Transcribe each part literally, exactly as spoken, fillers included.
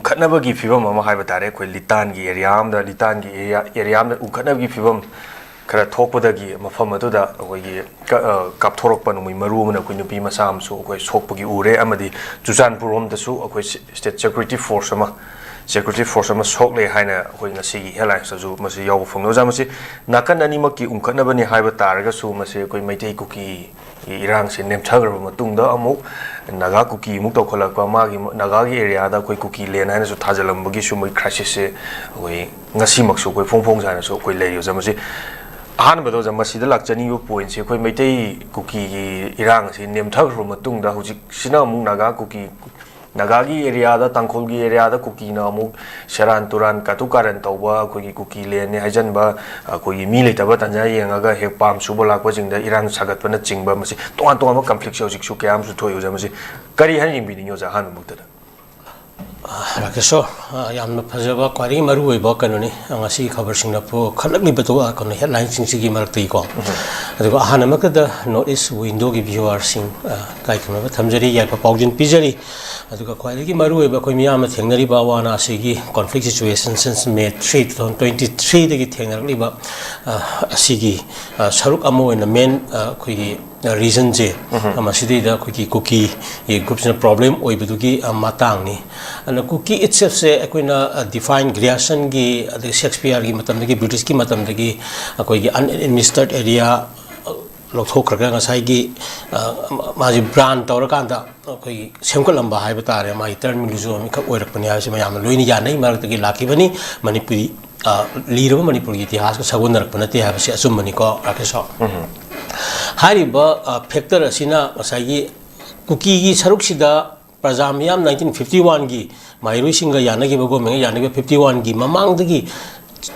ꯎꯪꯈꯠꯅꯕꯒꯤ ꯐꯤꯕꯝ ꯑꯃ ꯍꯥꯏꯕ ꯇꯥꯔꯦ꯫ ꯑꯩꯈꯣꯏ ꯂꯤꯇꯥꯟꯒꯤ ꯑꯦꯔꯤꯌꯥ ꯑꯃꯗ, ꯂꯤꯇꯥꯟꯒꯤ ꯑꯦꯔꯤꯌꯥ, ꯑꯦꯔꯤꯌꯥ ꯑꯃꯗ ꯎꯪꯈꯠꯅꯕꯒꯤ ꯐꯤꯕꯝ ꯈꯔ ꯊꯣꯛꯄꯗꯒꯤ ꯃꯐꯝ ꯑꯗꯨꯗ ꯑꯩꯈꯣꯏꯒꯤ ꯀ-, ꯑ, ꯀꯥꯞꯊꯣꯔꯛꯄ ꯅꯣꯡꯃꯩ ꯃꯔꯨ ꯑꯃꯅ ꯑꯩꯈꯣꯏ ꯅꯨꯄꯤ ꯃꯆꯥ ꯑꯃꯁꯨ ꯑꯩꯈꯣꯏ ꯁꯣꯛꯄꯒꯤ ꯎꯔꯦ꯫ ꯑꯃꯗꯤ ꯆꯨꯔꯆꯥꯟꯄꯨꯔ ꯔꯣꯝꯗꯁꯨ ꯑꯩꯈꯣꯏ ꯁꯤ-, state security force ꯑꯃ, security force ꯑꯃ ꯁꯣꯛꯂꯦ ꯍꯥꯏꯅ ꯑꯩꯈꯣꯏ ꯉꯁꯤꯒꯤ headlinesꯇꯁꯨ ꯃꯁꯤ ꯌꯥꯎꯕ ꯐꯪꯂꯤ꯫ ꯑꯣꯖꯥ, ꯃꯁꯤ ꯅꯥꯀꯟ ꯑꯅꯤꯃꯛꯀꯤ ꯎꯪꯈꯠꯅꯕꯅꯤ ꯍꯥꯏꯕ ꯇꯥꯔꯒꯁꯨ, ꯃꯁꯤ ꯑꯩꯈꯣꯏ ꯃꯩꯇꯩ ꯀꯨꯀꯤ ꯏꯔꯥꯡꯁꯦ ꯅꯦꯝꯊꯈ꯭ꯔꯕ ꯃꯇꯨꯡꯗ ꯑꯃꯨꯛ ꯅꯥꯒꯥ ꯀꯨꯀꯤ ꯑꯃꯨꯛ ꯇꯧꯈꯠꯂꯛꯄ, ꯃꯥꯒꯤ ꯅꯥꯒꯥꯒꯤ ꯑꯦꯔꯤꯌꯥꯗ ꯑꯩꯈꯣꯏ ꯀꯨꯀꯤ land ꯍꯥꯏꯅꯁꯨ ꯊꯥꯖꯤꯜꯂꯝꯕꯒꯤꯁꯨ ꯃꯣꯏ crisisꯁꯦ ꯑꯩꯈꯣꯏ ꯉꯁꯤꯃꯛꯁꯨ ꯑꯩꯈꯣꯏ ꯐꯣꯡ ꯐꯣꯡ ꯁꯥꯅꯁꯨ ꯑꯩꯈꯣꯏ ꯂꯩꯔꯤ꯫ ꯑꯣꯖꯥ, ꯃꯁꯤ ꯑꯍꯥꯟꯕꯗ, ꯑꯣꯖꯥ, ꯃꯁꯤꯗ ꯂꯥꯛꯆꯅꯤꯡꯉꯤꯕ pointꯁꯦ ꯑꯩꯈꯣꯏ ꯃꯩꯇꯩ ꯀꯨꯀꯤꯒꯤ ꯏꯔꯥꯡ ꯑꯁꯤ ꯅꯦꯝꯊꯈ꯭ꯔꯕ ꯃꯇꯨꯡꯗ ꯍꯧꯖꯤꯛꯁꯤꯅ ꯑꯃꯨꯛ ꯅꯥꯒꯥ ꯀꯨꯀꯤ, ꯅꯥꯒꯥꯒꯤ ꯑꯦꯔꯤꯌꯥꯗ, ꯇꯥꯡꯈꯨꯜꯒꯤ ꯑꯦꯔꯤꯌꯥꯗ ꯀꯨꯀꯤꯅ ꯑꯃꯨꯛ ꯁꯦꯔꯥꯟ ꯇꯨꯔꯥꯟ, ꯀꯥꯇꯨ ꯀꯥꯔꯟ ꯇꯧꯕ, ꯑꯩꯈꯣꯏꯒꯤ ꯀꯨꯀꯤ landꯅꯤ ꯍꯥꯏꯖꯟꯕ, ꯑꯩꯈꯣꯏꯒꯤ ꯃꯤ ꯂꯩꯇꯕ ꯇꯥꯟꯖꯥ ꯌꯦꯡꯉꯒ ꯍꯦꯛ ꯄꯥꯝ ꯁꯨꯕ ꯂꯥꯛꯄꯁꯤꯡꯗ ꯏꯔꯥꯡ ꯁꯥꯒꯠꯄꯅꯆꯤꯡꯕ, ꯃꯁꯤ ꯇꯣꯉꯥꯟ ꯇꯣꯉꯥꯟꯕ conflictꯁꯦ ꯍꯧꯖꯤꯛꯁꯨ ꯀꯌꯥ ꯑꯃꯁꯨ ꯊꯣꯛꯏ꯫ ꯑꯣꯖꯥ, ꯃꯁꯤ ꯀꯔꯤ ꯍꯥꯏꯅ ꯌꯦꯡꯕꯤꯅꯤꯡꯉꯤ, ꯑꯣꯖꯥ? ꯑꯍꯥꯟꯕꯃꯛꯇꯗ꯫ ꯑ, ꯔꯥꯀꯦꯁꯣꯔ, ꯑ, ꯌꯥꯝꯅ ꯐꯖꯕ, ꯈ꯭ꯋꯥꯏꯗꯒꯤ ꯃꯔꯨꯑꯣꯏꯕ ꯀꯩꯅꯣꯅꯤ, ꯑ, ꯉꯁꯤꯒꯤ ꯈꯕꯔꯁꯤꯡꯅ ꯄꯨ-, ꯈꯜꯂꯛꯂꯤꯕꯗꯣ, ꯑ, ꯀꯩꯅꯣ, headlineꯁꯤꯡꯁꯤꯒꯤ ꯃꯔꯛꯇꯒꯤꯀꯣ꯫ ꯑꯗꯨꯒ ꯑꯍꯥꯟꯕꯃꯛꯇꯗ North East Windowꯒꯤ viewersꯁꯤꯡ, ꯑ, ꯏꯀꯥꯏ ꯈꯨꯝꯅꯕ ꯊꯝꯖꯔꯤ, ꯌꯥꯏꯐ ꯄꯥꯎꯖꯦꯜ ꯄꯤꯖꯔꯤ꯫ ꯑꯗꯨꯒ ꯈ꯭ꯋꯥꯏꯗꯒꯤ ꯃꯔꯨꯑꯣꯏꯕ ꯑꯩꯈꯣꯏ ꯃꯤꯌꯥꯝꯅ ꯊꯦꯡꯅꯔꯤꯕ ꯑꯋꯥ ꯑꯅꯥ ꯑꯁꯤꯒꯤ conflict situation since May three, two thousand twenty-threeꯗꯒꯤ ꯊꯦꯡꯅꯔꯛꯂꯤꯕ, ꯑ, ꯑꯁꯤꯒꯤ, ꯑ, ꯁꯔꯨꯛ ꯑꯃ ꯑꯣꯏꯅ main, ꯑ, ꯑꯩꯈꯣꯏꯒꯤ reasonꯁꯦ, ꯑ, ꯃꯁꯤꯗꯩꯗ ꯑꯩꯈꯣꯏꯒꯤ ꯀꯨꯀꯤ groupꯁꯤꯅ problem ꯑꯣꯏꯕꯗꯨꯒꯤ, ꯑ, ꯃꯇꯥꯡꯅꯤ꯫ ꯑꯗꯨꯅ ꯀꯨꯀꯤ itselfꯁꯦ ꯑꯩꯈꯣꯏꯅ, ꯑ, divine Griersonꯒꯤ, ꯑꯗꯩ Shakespeareꯒꯤ ꯃꯇꯝꯗꯒꯤ, Britishꯀꯤ ꯃꯇꯝꯗꯒꯤ ꯑꯩꯈꯣꯏꯒꯤ unadministered area, ꯑ, ꯂꯧꯊꯣꯛꯈ꯭ꯔꯒ ꯉꯁꯥꯏꯒꯤ, ꯑ, ꯃꯥꯁꯦ brand ꯇꯧꯔꯀꯥꯟꯗ ꯑꯩꯈꯣꯏꯒꯤ ꯁꯦꯝꯒꯠꯂꯝꯕ ꯍꯥꯏꯕ ꯇꯥꯔꯦ, ꯃꯥꯒꯤ terminology ꯑꯃꯈꯛ ꯑꯣꯏꯔꯛꯄꯅꯤ ꯍꯥꯏꯕꯁꯤ ꯃꯌꯥꯝꯅ ꯂꯣꯏꯅ ꯌꯥꯅꯩ꯫ ꯃꯔꯛꯇꯒꯤ ꯂꯥꯛꯈꯤꯕꯅꯤ꯫ ꯃꯅꯤꯄꯨꯔꯤ, ꯑ, ꯂꯤꯔꯕ ꯃꯅꯤꯄꯨꯔꯒꯤ ꯏꯇꯤꯍꯥꯁꯀ ꯁꯥꯒꯣꯟꯅꯔꯛꯄ ꯅꯠꯇꯦ ꯍꯥꯏꯕꯁꯤ ꯑꯆꯨꯝꯕꯅꯤꯀꯣ, ꯔꯥꯀꯦꯁꯣꯔ꯫ ꯍꯥꯏꯔꯤꯕ, ꯑ, factor ꯑꯁꯤꯅ ꯉꯁꯥꯏꯒꯤ ꯀꯨꯀꯤꯒꯤ ꯁꯔꯨꯛꯁꯤꯗ ꯄ꯭ꯔꯖꯥ ꯃꯤꯌꯥꯝ nineteen fifty oneꯒꯤ ꯃꯍꯩꯔꯣꯏꯁꯤꯡꯒ ꯌꯥꯅꯈꯤꯕ, governmentꯒ ꯌꯥꯅꯈꯤꯕ fifty oneꯒꯤ ꯃꯃꯥꯡꯗꯒꯤ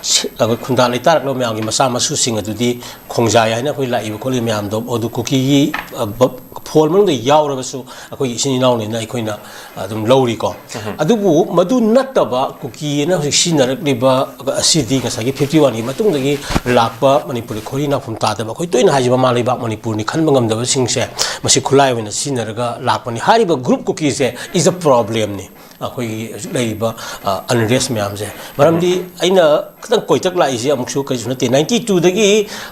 ꯁꯤ-, ꯑꯩꯈꯣꯏ ꯈꯨꯟꯗꯥ ꯂꯩꯇꯥꯔꯛꯂꯕ ꯃꯌꯥꯝꯒꯤ ꯃꯆꯥ ꯃꯁꯨꯁꯤꯡ ꯑꯗꯨꯗꯤ ꯈꯣꯡꯖꯥꯏ ꯍꯥꯏꯅ ꯑꯩꯈꯣꯏ ꯂꯥꯛꯏꯕ ꯈꯣꯠꯂꯤꯕ ꯃꯌꯥꯝꯗꯣ, ꯑꯗꯨ ꯀꯨꯀꯤꯒꯤ, ꯑ, ꯕ-, ꯐꯣꯜ ꯃꯅꯨꯡꯗ ꯌꯥꯎꯔꯕꯁꯨ ꯑꯩꯈꯣꯏꯒꯤ ꯏꯆꯤꯟ ꯏꯅꯥꯎꯅꯤꯅ ꯑꯩꯈꯣꯏꯅ ꯑꯗꯨꯝ ꯂꯧꯔꯤꯀꯣ꯫ ꯑꯗꯨꯕꯨ ꯃꯗꯨ ꯅꯠꯇꯕ ꯀꯨꯀꯤꯅ ꯍꯧꯖꯤꯛ ꯁꯤꯖꯤꯟꯅꯔꯛꯂꯤꯕ ꯑꯁꯤꯗꯤ ꯉꯁꯥꯏꯒꯤ fifty oneꯒꯤ ꯃꯇꯨꯡꯗꯒꯤ ꯂꯥꯛꯄ ꯃꯅꯤꯄꯨꯔꯒꯤ ꯈꯣꯔꯤ ꯅꯥꯎꯐꯝ ꯇꯥꯗꯕ, ꯑꯩꯈꯣꯏ ꯇꯣꯏꯅ ꯍꯥꯏꯖꯕ ꯃꯥ ꯂꯩꯕꯥꯛ ꯃꯅꯤꯄꯨꯔꯅꯤ ꯈꯟꯕ ꯉꯝꯗꯕꯁꯤꯡꯁꯦ ꯃꯁꯤ ꯈꯨꯠꯂꯥꯏ ꯑꯣꯏꯅ ꯁꯤꯖꯤꯟꯅꯔꯒ ꯂꯥꯛꯄꯅꯤ꯫ ꯍꯥꯏꯔꯤꯕ group ꯀꯨꯀꯤꯁꯦ is a problemꯅꯤ꯫ ꯑꯩꯈꯣꯏꯒꯤ ꯍꯧꯖꯤꯛ ꯂꯩꯔꯤꯕ ꯑꯟꯔꯦꯁ ꯃꯌꯥꯝꯁꯦ꯫ ꯃꯔꯝꯗꯤ ꯑꯩꯅ ꯈꯤꯇꯪ ꯀꯣꯏꯇꯛ ꯂꯥꯛꯏꯁꯦ ꯑꯃꯨꯛꯁꯨ ꯀꯩꯁꯨ ꯅꯠꯇꯦ, ꯅꯥꯏꯟꯇꯤ ꯇꯨꯗꯒꯤ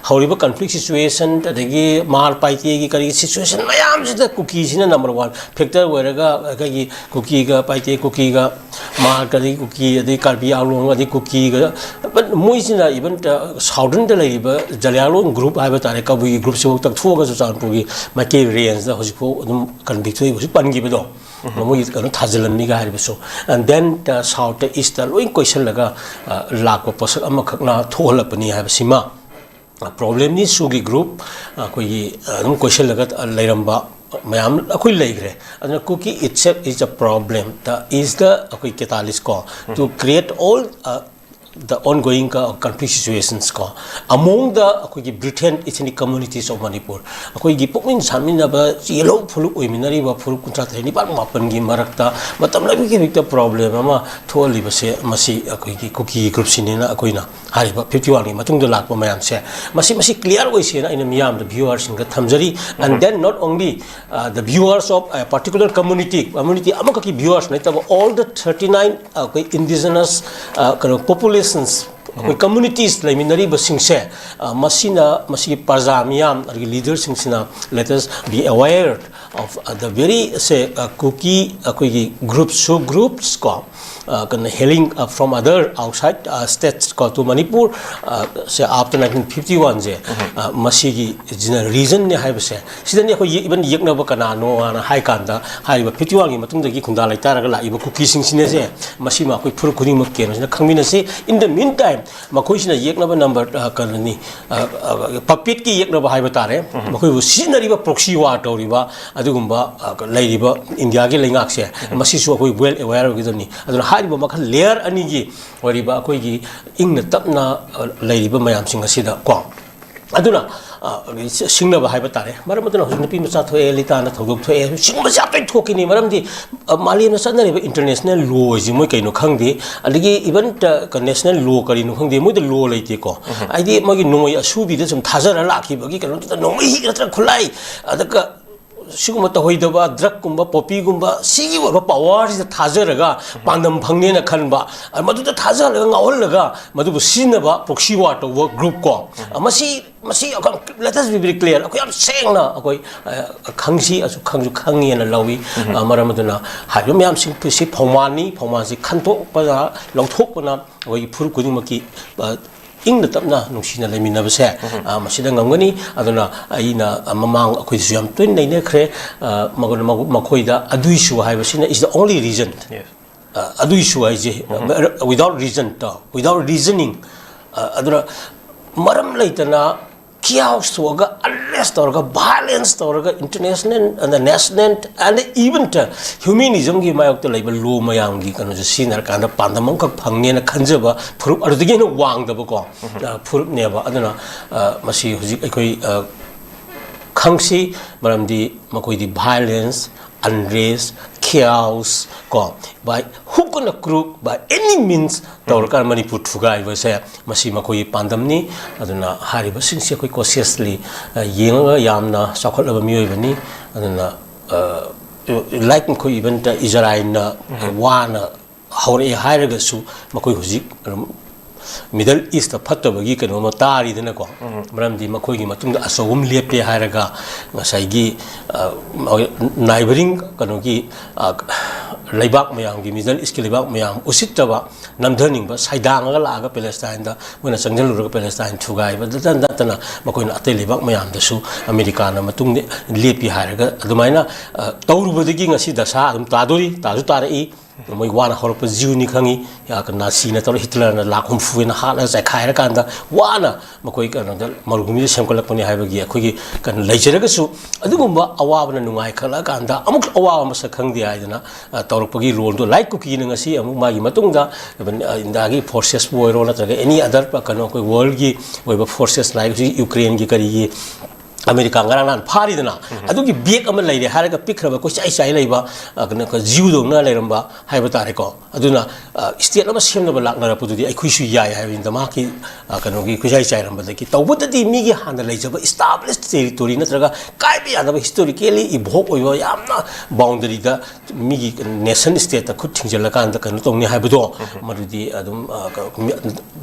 ꯍꯧꯔꯤꯕ ꯀꯟꯐ꯭ꯂꯤꯛ ꯁꯤꯆꯨꯋꯦꯁꯟ, ꯑꯗꯒꯤ ꯃꯥꯔ ꯄꯥꯏꯇꯦꯒꯤ ꯀꯔꯤ ꯁꯤꯆꯨꯋꯦꯁꯟ ꯃꯌꯥꯝꯁꯤꯗ ꯀꯨꯀꯤꯁꯤꯅ ꯅꯝꯕꯔ ꯋꯥꯟ ꯐꯦꯛꯇꯔ ꯑꯣꯏꯔꯒ ꯑꯩꯈꯣꯏꯒꯤ ꯀꯨꯀꯤꯒ ꯄꯥꯏꯇꯦ, ꯀꯨꯀꯤꯒ ꯃꯥꯔ, ꯑꯗꯒꯤ ꯀꯨꯀꯤ, ꯑꯗꯒꯤ ꯀꯥꯔꯕꯤ ꯑꯥꯡꯂꯣꯡ, ꯑꯗꯒꯤ ꯀꯨꯀꯤꯒ, ꯃꯣꯏꯁꯤꯅ ꯏꯚꯟ ꯁꯥꯎꯗꯔꯟꯗ ꯂꯩꯔꯤꯕ ꯖꯂꯤꯌꯥꯡꯂꯣꯡ ꯒ꯭ꯔꯨꯞ ꯍꯥꯏꯕ ꯇꯥꯔꯦ, ꯀꯕꯨꯏꯒꯤ ꯒ꯭ꯔꯨꯞꯁꯤꯐꯥꯎ ꯇꯛꯊꯣꯛꯑꯒ ꯆꯨꯔꯆꯥꯟꯄꯨꯔꯒꯤ ꯃꯥꯏꯀꯩ ꯔꯦꯟꯖꯇ ꯍꯧꯖꯤꯛꯐꯥꯎ ꯑꯗꯨꯝ ꯀꯟꯐ꯭ꯂꯤꯛ ꯊꯣꯛꯏ, ꯍꯧꯖꯤꯛ ꯄꯟꯈꯤꯕꯗꯣ꯫ ꯃꯣꯏꯒꯤ ꯀꯩꯅꯣ ꯊꯥꯖꯤꯜꯂꯝꯃꯤꯒ ꯍꯥꯏꯔꯤꯕꯁꯨ꯫ And then ꯁꯥꯎꯠꯇ, ꯏꯁꯇ ꯂꯣꯏ ꯀꯣꯏꯁꯤꯜꯂꯒ ꯂꯥꯛꯄ ꯄꯣꯠꯁꯛ ꯑꯃꯈꯛꯅ ꯊꯣꯛꯍꯜꯂꯛꯄꯅꯤ ꯍꯥꯏꯕꯁꯤꯃ꯫ ꯄ꯭ꯔꯣꯕ꯭ꯂꯦꯝꯅꯤ ꯁꯨꯒꯤ ꯒ꯭ꯔꯨꯞ ꯑꯩꯈꯣꯏꯒꯤ ꯑꯗꯨꯝ ꯀꯣꯏꯁꯤꯜꯂꯒ ꯂꯩꯔꯝꯕ ꯃꯌꯥꯝ ꯑꯩꯈꯣꯏ ꯂꯩꯈ꯭ꯔꯦ꯫ ꯑꯗꯨꯅ Kuki itself is a problem, the is the ꯑꯩꯈꯣꯏ catalyst ꯀꯣ, to create all the ongoing conflict situations ꯀꯣ, among the ꯑꯩꯈꯣꯏꯒꯤ Brithen ethnic communities of Manipur, ꯑꯩꯈꯣꯏꯒꯤ ꯄꯣꯛꯃꯤꯟ ꯁꯥꯃꯤꯟꯅꯕ ꯌꯦꯜꯍꯧ ꯐꯨꯔꯨꯞ ꯑꯣꯏꯃꯤꯟꯅꯔꯤꯕ ꯐꯨꯔꯨꯞ ꯀꯨꯟꯊ꯭ꯔꯥ ꯇꯔꯦꯠ, ꯅꯤꯄꯥꯜ ꯃꯥꯄꯜꯒꯤ ꯃꯔꯛꯇ ꯃꯇꯝ ꯂꯩꯕꯒꯤ ꯍꯧꯖꯤꯛꯇ ꯄ꯭ꯔꯣꯕ꯭ꯂꯦꯝ ꯑꯃ ꯊꯣꯛꯍꯜꯂꯤꯕꯁꯦ, ꯃꯁꯤ ꯑꯩꯈꯣꯏꯒꯤ ꯀꯨꯀꯤ ꯒ꯭ꯔꯨꯞꯁꯤꯅꯤꯅ ꯑꯩꯈꯣꯏꯅ ꯍꯥꯏꯔꯤꯕ ꯐꯤꯐꯇꯤ ꯋꯥꯟꯒꯤ ꯃꯇꯨꯡꯗ ꯂꯥꯛꯄ ꯃꯌꯥꯝꯁꯦ, ꯃꯁꯤ, ꯃꯁꯤ ꯀ꯭ꯂꯤꯌꯥꯔ ꯑꯣꯏꯁꯦꯅ ꯑꯩꯅ ꯃꯤꯌꯥꯝꯗ, ꯚ꯭ꯌꯨꯋꯔꯁꯤꯡꯗ ꯊꯝꯖꯔꯤ꯫ And then not only the viewers of a particular community, community ꯑꯃꯈꯛꯀꯤ ꯚ꯭ꯌꯨꯋꯔꯁ ꯅꯠꯇꯕ, all the thirty nine ꯑꯩꯈꯣꯏ ꯏꯟꯗꯤꯖꯤꯅꯁ ꯀꯩꯅꯣ ꯄꯣꯄꯨꯂꯦꯁꯟꯁ, ꯑꯩꯈꯣꯏ ꯀꯝꯃ꯭ꯌꯨꯅꯤꯇꯤꯁ ꯂꯩꯃꯤꯟꯅꯔꯤꯕꯁꯤꯡꯁꯦ, ꯃꯁꯤꯅ, ꯃꯁꯤꯒꯤ ꯄ꯭ꯔꯖꯥ ꯃꯤꯌꯥꯝ ꯑꯗꯒꯤ ꯂꯤꯗꯔꯁꯤꯡꯁꯤꯅ let us be aware of the very, say, Kuki ꯑꯩꯈꯣꯏꯒꯤ ꯒ꯭ꯔꯨꯞ, ꯁꯨ ꯒ꯭ꯔꯨꯞꯁ ꯀꯣ, ꯀꯩꯅꯣ, hailing from other outside states ꯀꯣ, to Manipur, say, after nineteen fifty one ꯁꯦ, ꯃꯁꯤꯒꯤ ꯔꯤꯖꯟꯅꯦ ꯍꯥꯏꯕꯁꯦ, ꯁꯤꯗꯅꯤ ꯑꯩꯈꯣꯏ ꯏꯚꯟ ꯌꯦꯛꯅꯕ ꯀꯅꯥꯅꯣꯅ ꯍꯥꯏ ꯀꯥꯟꯗ, ꯍꯥꯏꯔꯤꯕ ꯐꯤꯐꯇꯤ ꯋꯥꯟꯒꯤ ꯃꯇꯨꯡꯗꯒꯤ ꯈꯨꯟꯗꯥ ꯂꯩꯇꯥꯔꯒ ꯂꯥꯛꯏꯕ ꯀꯨꯀꯤꯁꯤꯡꯁꯤꯅꯁꯦ, ꯃꯁꯤꯃ ꯑꯩꯈꯣꯏ ꯐꯨꯔꯨꯞ ꯈꯨꯗꯤꯡꯃꯛ ꯀꯩꯅꯣꯁꯤꯅ ꯈꯪꯃꯤꯟꯅꯁꯤ꯫ In the meantime, ꯃꯈꯣꯏꯁꯤꯅ ꯌꯦꯛꯅꯕ ꯅꯝꯕꯔ, ꯀꯩꯅꯣꯅꯤ, ꯄꯄꯦꯠꯀꯤ ꯌꯦꯛꯅꯕ ꯍꯥꯏꯕ ꯇꯥꯔꯦ, ꯃꯈꯣꯏꯕꯨ ꯁꯤꯖꯤꯟꯅꯔꯤꯕ ꯄ꯭ꯔꯣꯛꯁꯤ ꯋꯥꯔ ꯇꯧꯔꯤꯕ ꯑꯗꯨꯒꯨꯝꯕ ꯂꯩꯔꯤꯕ ꯏꯟꯗꯤꯌꯥꯒꯤ ꯂꯩꯉꯥꯛꯁꯦ, ꯃꯁꯤꯁꯨ ꯑꯩꯈꯣꯏ ꯋꯦꯜ ꯑꯦꯋꯦꯌꯔ ꯑꯣꯏꯒꯗꯕꯅꯤ꯫ ꯑꯗꯨꯅ ꯍꯥꯏꯔꯤꯕ ꯃꯈꯜ ꯂꯦꯌꯔ ꯑꯅꯤꯒꯤ ꯑꯣꯏꯔꯤꯕ ꯑꯩꯈꯣꯏꯒꯤ ꯏꯪꯅ ꯇꯞꯅ ꯂꯩꯔꯤꯕ ꯃꯌꯥꯝꯁꯤꯡ ꯑꯁꯤꯗ ꯀꯣ, ꯑꯗꯨꯅ ꯁꯤꯡꯅꯕ ꯍꯥꯏꯕ ꯇꯥꯔꯦ꯫ ꯃꯔꯝ ꯑꯗꯨꯅ ꯍꯧꯖꯤꯛ ꯅꯨꯄꯤ ꯃꯆꯥ ꯊꯣꯛꯑꯦ, ꯂꯤꯇꯥꯅ ꯊꯧꯗꯣꯛ ꯊꯣꯛꯑꯦ, ꯁꯤꯒꯨꯝꯕꯁꯦ ꯌꯥꯝ ꯇꯣꯏꯅ ꯊꯣꯛꯈꯤꯅꯤ꯫ ꯃꯔꯝꯗꯤ ꯃꯥꯂꯦꯝꯅ ꯆꯠꯅꯔꯤꯕ ꯏꯟꯇꯔꯅꯦꯁꯅꯦꯜ ꯂꯣꯁꯤ ꯃꯣꯏ ꯀꯩꯅꯣ ꯈꯪꯗꯦ, ꯑꯗꯒꯤ ꯏꯚꯟ ꯅꯦꯁꯅꯦꯜ ꯂꯣ ꯀꯔꯤꯅꯣ ꯈꯪꯗꯦ, ꯃꯣꯏꯗ ꯂꯣ ꯂꯩꯇꯦꯀꯣ꯫ ꯍꯥꯏꯗꯤ ꯃꯣꯏꯒꯤ ꯅꯣꯡꯃꯩ ꯑꯁꯨꯕꯤꯗ ꯁꯨꯝ ꯊꯥꯖꯔ ꯂꯥꯛꯈꯤꯕꯒꯤ ꯀꯩꯅꯣꯗꯨꯗ ꯅꯣꯡꯃꯩ ꯅꯠꯇ꯭ꯔꯒ ꯈꯨꯠꯂꯥꯏ, ꯑꯗꯨꯒ ꯁꯤꯒꯨꯝꯕ ꯇꯧꯍꯩꯗꯕ ꯗ꯭ꯔꯒꯀꯨꯝꯕ, ꯄꯣꯄꯤꯒꯨꯝꯕ, ꯁꯤꯒꯤ ꯑꯣꯏꯕ ꯄꯋꯥꯔꯁꯤꯗ ꯊꯥꯖꯔꯒ ꯄꯥꯟꯗꯝ ꯐꯪꯅꯦꯅ ꯈꯟꯕ, ꯃꯗꯨꯗ ꯊꯥꯖꯍꯜꯂꯒ ꯉꯥꯎꯍꯜꯂꯒ ꯃꯗꯨꯕꯨ ꯁꯤꯖꯤꯟꯅꯕ proxy war ꯇꯧꯕ group ꯀꯣ꯫ ꯃꯁꯤ, ꯃꯁꯤ ꯑꯩꯈꯣꯏ, let us be very clear, ꯑꯩꯈꯣꯏ ꯌꯥꯝ ꯁꯦꯡꯅ ꯑꯩꯈꯣꯏ, ꯑ, ꯈꯪꯁꯤ, ꯑꯁꯨ ꯈꯪꯁꯨ ꯈꯪꯉꯦꯅ ꯂꯧꯏ꯫ ꯑ, ꯃꯔꯝ ꯑꯗꯨꯅ ꯍꯥꯏꯔꯤꯕ ꯃꯌꯥꯝꯁꯤꯡꯁꯤ ꯐꯧꯃꯥꯟꯅꯤ, ꯐꯧꯃꯥꯟꯁꯤ ꯈꯟꯗꯣꯛꯄꯅ, ꯂꯧꯊꯣꯛꯄꯅ ꯑꯩꯈꯣꯏꯒꯤ ꯐꯨꯔꯨꯞ ꯈꯨꯗꯤꯡꯃꯛꯀꯤ, ꯑ, ꯏꯪꯅ ꯇꯞꯅ ꯅꯨꯡꯁꯤꯅ ꯂꯩꯃꯤꯟꯅꯕꯁꯦ, ꯑ, ꯃꯁꯤꯗ ꯉꯝꯒꯅꯤ꯫ ꯑꯗꯨꯅ ꯑꯩꯅ, ꯑ, ꯃꯃꯥꯡ ꯑꯩꯈꯣꯏꯗꯁꯨ ꯌꯥꯝ ꯇꯣꯏꯅ ꯅꯩꯅꯈ꯭ꯔꯦ꯫ ꯑ, ꯃꯈꯣꯏꯅ, ꯃꯈꯣꯏꯗ ꯑꯗꯨꯏꯁꯨ ꯍꯥꯏꯕꯁꯤꯅ is the only reason꯫ Yes. ꯑ, ꯑꯗꯨꯏꯁꯨ ꯍꯥꯏꯁꯦ, without reason, without reasoning꯫ ꯑ, ꯑꯗꯨꯅ ꯃꯔꯝ ꯂꯩꯇꯅ chaos ꯊꯣꯛꯑꯒ, unrest ꯇꯧꯔꯒ, violence ꯇꯧꯔꯒ, international and national and even humanismꯒꯤ ꯃꯥꯌꯣꯛꯇ ꯂꯩꯕ law ꯃꯌꯥꯝꯒꯤ ꯀꯩꯅꯣꯁꯦ ꯁꯤꯖꯤꯟꯅꯔꯀꯥꯟꯗ ꯄꯥꯟꯗꯝ ꯑꯃꯈꯛ ꯐꯪꯅꯦꯅ ꯈꯟꯖꯕ ꯐꯨꯔꯨꯞ, ꯑꯗꯨꯗꯒꯤ ꯍꯦꯟꯅ ꯋꯥꯡꯗꯕꯀꯣ, ꯑ, ꯐꯨꯔꯨꯞꯅꯦꯕ꯫ ꯑꯗꯨꯅ, ꯑ, ꯃꯁꯤ ꯍꯧꯖꯤꯛ ꯑꯩꯈꯣꯏ, ꯑ, ꯈꯪꯁꯤ, ꯃꯔꯝꯗꯤ ꯃꯈꯣꯏꯗꯤ violence, unrest, chaos ꯀꯣ, by hook or crook, by any means ꯇꯧꯔꯀꯥꯟꯗ ꯃꯅꯤꯄꯨꯔ ꯊꯨꯒꯥꯏꯕꯁꯦ ꯃꯁꯤ ꯃꯈꯣꯏꯒꯤ ꯄꯥꯟꯗꯝꯅꯤ꯫ ꯑꯗꯨꯅ ꯍꯥꯏꯔꯤꯕꯁꯤꯡꯁꯤ ꯑꯩꯈꯣꯏ consciously, ꯑ, ꯌꯦꯡꯉꯒ ꯌꯥꯝꯅ ꯆꯥꯎꯈꯠꯂꯕ ꯃꯤꯑꯣꯏꯕꯅꯤ꯫ ꯑꯗꯨꯅ, ꯑ, like ꯃꯈꯣꯏ even ꯏꯖꯔꯥꯏꯜꯅ ꯋꯥꯅ ꯍꯧꯔꯛꯑꯦ ꯍꯥꯏꯔꯒꯁꯨ ꯃꯈꯣꯏ ꯍꯧꯖꯤꯛ ꯑꯗꯨꯝ Middle Eastꯇ ꯐꯠꯇꯕꯒꯤ ꯀꯩꯅꯣꯝꯃ ꯇꯥꯔꯤꯗꯅꯀꯣ꯫ ꯃꯔꯝꯗꯤ ꯃꯈꯣꯏꯒꯤ ꯃꯇꯨꯡꯗ ꯑꯆꯧꯕ ꯑꯃ ꯂꯦꯞꯄꯦ ꯍꯥꯏꯔꯒ ꯉꯁꯥꯏꯒꯤ, ꯑ, neighboring ꯀꯩꯅꯣꯒꯤ, ꯑ, ꯂꯩꯕꯥꯛ ꯃꯌꯥꯝꯒꯤ, Middle Eastꯀꯤ ꯂꯩꯕꯥꯛ ꯃꯌꯥꯝ ꯎꯁꯤꯠꯇꯕ, ꯅꯝꯊꯅꯤꯡꯕ, ꯁꯩꯗꯥꯡꯉꯒ ꯂꯥꯛꯑꯒ ꯄꯦꯂꯦꯁꯇꯥꯏꯟꯗ ꯃꯣꯏꯅ ꯆꯪꯁꯤꯜꯂꯨꯔꯒ ꯄꯦꯂꯦꯁꯇꯥꯏꯟ ꯊꯨꯒꯥꯏꯕꯗꯇ ꯅꯠꯇꯅ ꯃꯈꯣꯏꯅ ꯑꯇꯩ ꯂꯩꯕꯥꯛ ꯃꯌꯥꯝꯗꯁꯨ ꯑꯃꯦꯔꯤꯀꯥꯅ ꯃꯇꯨꯡꯗ ꯂꯦꯞꯄꯤ ꯍꯥꯏꯔꯒ ꯑꯗꯨꯃꯥꯏꯅ, ꯑ, ꯇꯧꯔꯨꯕꯗꯒꯤ ꯉꯁꯤ ꯗꯁꯥ ꯑꯗꯨꯝ ꯇꯥꯗꯣꯔꯤ, ꯇꯥꯁꯨ ꯇꯥꯔꯛꯏ꯫ ꯃꯣꯏ ꯋꯥꯅ ꯍꯧꯔꯛꯄ ꯖ꯭ꯌꯨꯅꯤ ꯈꯪꯉꯤ, ꯌꯥ-, ꯅꯥꯖꯤꯅ ꯇꯧꯔ ꯍꯤꯠꯂꯔꯅ ꯂꯥꯈ ꯍꯨꯝꯐꯨ ꯍꯦꯟꯅ ꯍꯥꯠꯂꯒ ꯆꯥꯏꯈꯥꯏꯔꯀꯥꯟꯗ ꯋꯥꯅ ꯃꯈꯣꯏ ꯀꯩꯅꯣꯗ ꯃꯔꯨꯚꯨꯃꯤꯗ ꯁꯦꯝꯒꯠꯂꯛꯄꯅꯤ ꯍꯥꯏꯕꯒꯤ ꯑꯩꯈꯣꯏꯒꯤ ꯀꯩꯅꯣ ꯂꯩꯖꯔꯒꯁꯨ, ꯑꯗꯨꯒꯨꯝꯕ ꯑꯋꯥꯕꯅ ꯅꯨꯡꯉꯥꯏ ꯈꯠꯂꯛꯑꯀꯥꯟꯗ ꯑꯃꯨꯛ ꯑꯋꯥꯕ ꯃꯁꯛ ꯈꯪꯗꯦ ꯍꯥꯏꯗꯅ, ꯑ, ꯇꯧꯔꯛꯄꯒꯤ ꯔꯣꯜꯗꯣ ꯂꯥꯏꯠ ꯀꯨꯀꯤꯅ ꯉꯁꯤ ꯑꯃꯨꯛ ꯃꯥꯒꯤ ꯃꯇꯨꯡꯗ, ꯑ, ꯏꯟꯗꯤꯌꯥꯒꯤ ꯐꯣꯔꯁꯦꯁꯄꯨ ꯑꯣꯏꯔꯣ ꯅꯠꯇ꯭ꯔꯒ ꯑꯦꯅꯤ ꯑꯗꯔ ꯀꯩꯅꯣ ꯑꯩꯈꯣꯏ ꯋꯥꯔꯜꯒꯤ ꯑꯣꯏꯕ ꯐꯣꯔꯁꯦꯁ ꯂꯥꯏꯛ ꯍꯧꯖꯤꯛ ꯌꯨꯀ꯭ꯔꯦꯟꯒꯤ ꯀꯔꯤꯒꯤ ꯑꯃꯦꯔꯤꯀꯥ ꯉꯔꯥꯡ ꯅꯍꯥꯟ ꯐꯥꯔꯤꯗꯅ, ꯑꯗꯨꯒꯤ ꯕꯦꯛ ꯑꯃ ꯂꯩꯔꯦ ꯍꯥꯏꯔꯒ ꯄꯤꯛꯈ꯭ꯔꯕ ꯀꯣꯏꯆꯥꯏ ꯆꯥꯏ ꯂꯩꯕ, ꯑ, ꯀꯩꯅꯣ, ꯖꯤꯎꯗꯧꯅ ꯂꯩꯔꯝꯕ ꯍꯥꯏꯕ ꯇꯥꯔꯦꯀꯣ꯫ ꯑꯗꯨꯅ, ꯑ, ꯁ꯭ꯇꯦꯠ ꯑꯃ ꯁꯦꯝꯅꯕ ꯂꯥꯛꯅꯔꯛꯄꯗꯨꯗꯤ ꯑꯩꯈꯣꯏꯁꯨ ꯌꯥꯏ ꯍꯥꯏꯕꯅꯤꯗ, ꯃꯍꯥꯛꯀꯤ, ꯑ, ꯀꯩꯅꯣꯒꯤ ꯀꯣꯏꯆꯥꯏ ꯆꯥꯏꯔꯝꯕꯗꯒꯤ꯫ ꯇꯧꯕꯇꯗꯤ ꯃꯤꯒꯤ ꯍꯥꯟꯅ ꯂꯩꯖꯕ ꯏꯁꯇꯥꯕ꯭ꯂꯤꯁ ꯇꯦꯔꯤꯇꯣꯔꯤ ꯅꯠꯇ꯭ꯔꯒ ꯀꯥꯏꯕ ꯌꯥꯗꯕ ꯍꯤꯁꯇꯣꯔꯤꯀꯦꯂꯤ ꯏꯚꯣꯛ ꯑꯣꯏꯕ ꯌꯥꯝꯅ ꯕꯥꯎꯟꯗꯔꯤꯗ ꯃꯤꯒꯤ ꯅꯦꯁꯟ ꯁ꯭ꯇꯦꯠꯇ ꯈꯨꯠ ꯊꯤꯡꯖꯤꯜꯂꯀꯥꯟꯗ ꯀꯩꯅꯣ ꯇꯧꯅꯤ ꯍꯥꯏꯕꯗꯣ, ꯃꯗꯨꯗꯤ ꯑꯗꯨꯝ, ꯑ, ꯀ-, ꯃꯤ-,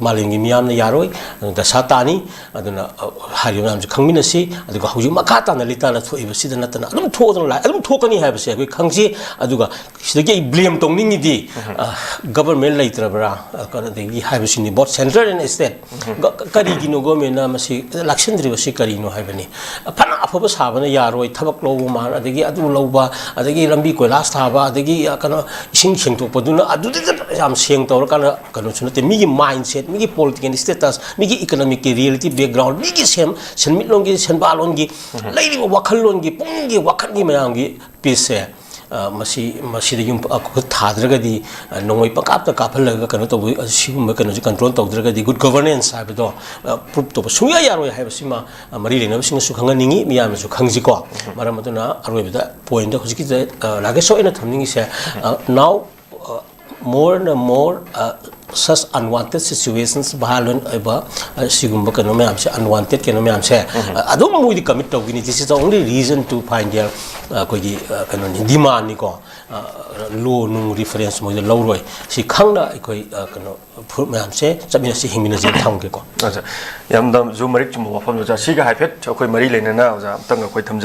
ꯃꯥꯂꯦꯝꯒꯤ ꯃꯤꯌꯥꯝꯅ ꯌꯥꯔꯣꯏ, ꯑꯗꯨꯅ ꯗꯁꯥ ꯇꯥꯅꯤ꯫ ꯑꯗꯨꯅ, ꯑ, ꯍꯥꯏꯔꯤꯕ ꯃꯌꯥꯝꯁꯦ ꯈꯪꯃꯤꯟꯅꯁꯤ꯫ ꯑꯗꯨꯒ ꯍꯧꯖꯤꯛ ꯃꯈꯥ ꯇꯥꯅ ꯂꯤꯇꯥꯅ ꯊꯣꯛꯏꯕꯁꯤꯗ ꯅꯠꯇꯅ ꯑꯗꯨꯝ ꯊꯣꯛꯇꯅ ꯂꯥꯛꯑꯦ, ꯑꯗꯨꯝ ꯊꯣꯛꯀꯅꯤ ꯍꯥꯏꯕꯁꯦ ꯑꯩꯈꯣꯏ ꯈꯪꯁꯤ꯫ ꯑꯗꯨꯒ ꯁꯤꯗꯒꯤ ꯑꯩ ꯕ꯭ꯂꯦꯝ ꯇꯧꯅꯤꯡꯉꯤꯗꯤ, ꯑ, ꯒꯕꯔꯃꯦꯟ ꯂꯩꯇ꯭ꯔꯕ꯭ꯔꯥ, ꯑ, ꯀꯩꯅꯣꯗꯒꯤ ꯍꯥꯏꯕꯁꯤꯅꯤ, both central and state꯫ ꯀ-, ꯀꯔꯤꯒꯤꯅꯣ ꯒꯣꯔꯃꯦꯟꯅ ꯃꯁꯤ ꯂꯥꯛꯁꯤꯟꯗ꯭ꯔꯤꯕꯁꯤ ꯀꯔꯤꯅꯣ ꯍꯥꯏꯕꯅꯤ꯫ ꯐꯅ ꯑꯐꯕ ꯁꯥꯕꯅ ꯌꯥꯔꯣꯏ, ꯊꯕꯛ ꯂꯧꯕ ꯃꯥꯟ-, ꯑꯗꯒꯤ ꯑꯗꯨ ꯂꯧꯕ, ꯑꯗꯒꯤ ꯂꯝꯕꯤ ꯀꯣꯏꯂꯥꯁ ꯊꯥꯕ, ꯑꯗꯒꯤ, ꯑ, ꯀꯩꯅꯣ, ꯏꯁꯤꯡ ꯁꯦꯡꯗꯣꯛꯄꯗꯨꯅ ꯑꯗꯨꯗ ꯌꯥꯝ ꯁꯦꯡ ꯇꯧꯔꯀꯥꯟꯗ ꯀꯩꯅꯣꯁꯨ ꯅꯠꯇꯦ꯫ ꯃꯤꯒꯤ ꯃꯥꯏꯟꯁꯦꯠ, ꯃꯤꯒꯤ ꯄꯣꯂꯤꯇꯤꯀꯦꯜ ꯁ꯭ꯇꯦꯇꯁ, ꯃꯤꯒꯤ ꯏꯀꯣꯅꯣꯃꯤꯛꯀꯤ ꯔꯤꯌꯦꯂꯤꯇꯤ ꯕꯦꯛꯒ꯭ꯔꯥꯎꯟ, ꯃꯤꯒꯤ ꯁꯦꯟ-, ꯁꯦꯟꯃꯤꯠꯂꯣꯟꯒꯤ, ꯁꯦꯟꯕꯥꯂꯣꯟꯒꯤ, ꯂꯩꯔꯤꯕ ꯋꯥꯈꯜꯂꯣꯟꯒꯤ, ꯄꯨꯛꯅꯤꯡꯒꯤ, ꯋꯥꯈꯜꯒꯤ ꯃꯌꯥꯝꯒꯤ ꯄꯤꯁꯁꯦ, ꯑ, ꯃꯁꯤ, ꯃꯁꯤꯗ ꯌꯨꯝ, ꯑ, ꯈꯨꯠ ꯊꯥꯗ꯭ꯔꯒꯗꯤ, ꯑ, ꯅꯣꯡꯃꯩ ꯄꯪꯀꯥꯞꯇ ꯀꯥꯞꯍꯜꯂꯒ ꯀꯩꯅꯣ ꯇꯧꯕ, ꯑ, ꯁꯤꯒꯨꯝꯕ ꯀꯩꯅꯣꯁꯦ ꯀꯟꯇ꯭ꯔꯣꯜ ꯇꯧꯗ꯭ꯔꯒꯗꯤ ꯒꯨꯗ ꯒꯣꯚꯔꯅꯦꯟꯁ ꯍꯥꯏꯕꯗꯣ, ꯑ, ꯄ꯭ꯔꯨꯞ ꯇꯧꯕ ꯁꯨꯡꯌꯥ ꯌꯥꯔꯣꯏ ꯍꯥꯏꯕꯁꯤꯃ, ꯑ, ꯃꯔꯤ ꯂꯩꯅꯕꯁꯤꯡꯅꯁꯨ ꯈꯪꯍꯟꯅꯤꯡꯉꯤ, ꯃꯤꯌꯥꯝꯅꯁꯨ ꯈꯪꯁꯤꯀꯣ꯫ ꯃꯔꯝ ꯑꯗꯨꯅ ꯑꯔꯣꯏꯕꯗ ꯄꯣꯏꯟꯗ ꯍꯧꯖꯤꯛꯀꯤꯗ, ꯑ, ꯂꯥꯒꯦꯁ ꯑꯩꯅ ꯊꯝꯅꯤꯡꯉꯤꯁꯦ, ꯑ, now, ꯑ, more and more, ꯑ, such unwanted situations, violent ꯑꯣꯏꯕ, ꯑ, ꯁꯤꯒꯨꯝꯕ ꯀꯩꯅꯣ ꯃꯌꯥꯝꯁꯦ, unwanted ꯀꯩꯅꯣ ꯃꯌꯥꯝꯁꯦ, ꯑ, ꯑꯗꯨꯝ ꯃꯣꯏꯗꯤ commit ꯇꯧꯈꯤꯅꯤ꯫ This is the only reason to find their, ꯑ, ꯑꯩꯈꯣꯏꯒꯤ, ꯑ, ꯀꯩꯅꯣꯅꯤ, ꯗꯤꯃꯥꯟꯅꯤꯀꯣ꯫ ꯂꯣ ꯅꯨꯡ ꯔꯤꯐꯔꯦꯟꯁ ꯃꯣꯏꯗ ꯂꯧꯔꯣꯏ꯫ ꯁꯤ ꯈꯪꯅ ꯑꯩꯈꯣꯏ, ꯑ, ꯀꯩꯅꯣ, ꯐꯨꯔꯨꯞ ꯃꯌꯥꯝꯁꯦ ꯆꯠꯃꯤꯟꯅꯁꯤ, ꯍꯤꯡꯃꯤꯟꯅꯁꯤ ꯊꯝꯒꯦꯀꯣ꯫ ꯑꯣꯖꯥ, ꯌꯥꯝꯅꯁꯨ ꯃꯔꯤꯛ ꯆꯨꯝꯕ ꯋꯥꯐꯝꯅꯤ, ꯑꯣꯖꯥ꯫ ꯁꯤꯒ ꯍꯥꯏꯐꯦꯠ ꯑꯩꯈꯣꯏ ꯃꯔꯤ ꯂꯩꯅꯅ, ꯑꯣꯖꯥ, ꯑꯝꯇꯪ ꯑꯩꯈꯣꯏ ꯊꯝꯖ-